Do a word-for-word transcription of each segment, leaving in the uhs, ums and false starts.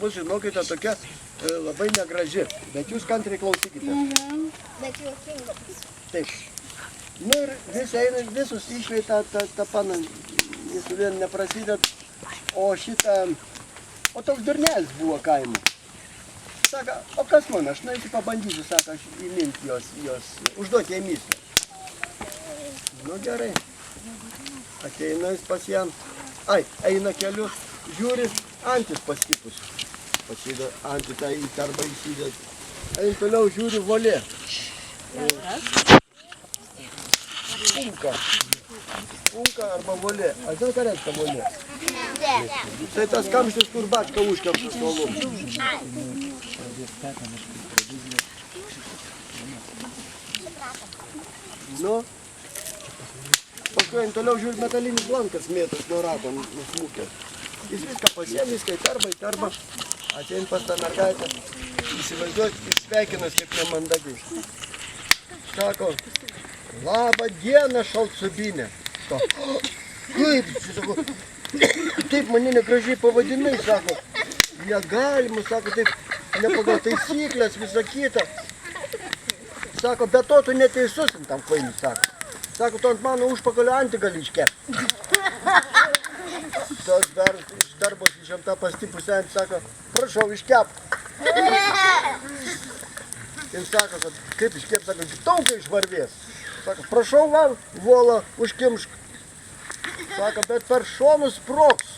Bus, žinokite, tokia, e, labai negraži, bet jūs kantriai klausykite. Mhm. Bet juokinga. Taip. Nu ir vis eina, visus iškvietė tą, tą, tą paną, jis vien neprasideda, o šitą, o toks durnelis buvo kaimo. Sako, o kas man, aš nueisiu pabandysiu, sako, aš įmint jos, jos, užduoti jai mįslę. Nu gerai. Ateina jis pas ją. Ai, eina keliu, žiūri, antis pastipusi. Pasideda antį tą į tarbą įsideda. Eina toliau, žiūri, volė. Unka. Unka arba volė. A žinai, ką reiškia volė? Tai tas kamštis, kur bačką užkemša su alum. Nu. Paskui toliau žiūri, metalinis lankas mėtos nuo rato nusmukęs. Jis viską pasiėmė, viską į tarbą, į tarbą. Ateina pas tą mergaitę. Įsivaizduojat, ir sveikinas kaip nemandagiai. Sako, „Labą dieną, Šalcubinė.“ Sako, „Kaip?“ Sako, „Taip mane negražiai pavadinai“, sako. „Negalima“, sako, „taip ne pagal taisykles, visa kita.“ Sako, „Be to tu neteisus“, tam kvailiui sako. Sako, „Tu ant mano užpakalio antį gali iškept.“ Tas dar iš tarbos išimta pastipusi antį, sako, „Prašau, iškepk.“ Ir sako, kad kaip iškept, sako, „Taukai išvarvės.“ Sako, „Prašau, va, volą užkimšk.“ Sako, „Bet per šonus sprogs.“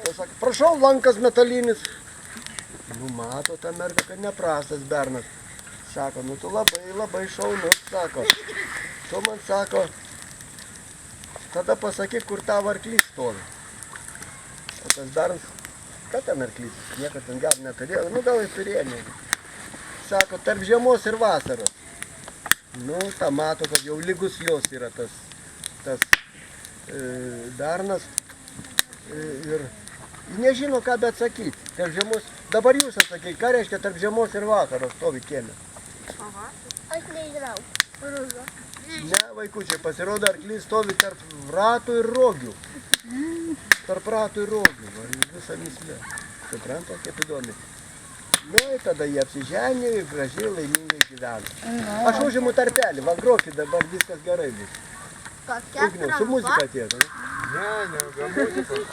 Tas sako, „Prašau, lankas metalinis.“ Nu, mato ta merga, kad neprastas bernas. Sako, „Nu, tu labai, labai šaunus“, sako. „Tu man“, sako, „tada pasakyk, kur tavo arklys stovi.“ O tas bernas, „Ką ten arklys? Nieko ten gal neturėjo.“ „Nu, gal ir turėjo, ne.“ Sako, „Tarp žiemos ir vasaros.“ Nu, ta mato, kad jau lygus jos yra tas, tas, e, bernas. E, ir nežino, ką beatsakyt. Tarp žiemos, dabar jūs atsakykit, ką reiškia tarp žiemos ir vakaro stovi kieme? Aš nežinau. Rūza. Ne, vaikučiai, pasirodo, arklys stovi tarp ratų ir rogių. Tarp ratų ir rogių, va, visa mįslė. Suprantat, kaip įdomiai. Nu, ir tada jie apsiženija ir gražiai, laimingai gyvena. Nu. Aš užimu tarpelį, va, grokit dabar, viskas gerai bus. Kokia Ugniau, su trumpa. Muzika atėjo, ne? Ne, ne, be muzikos.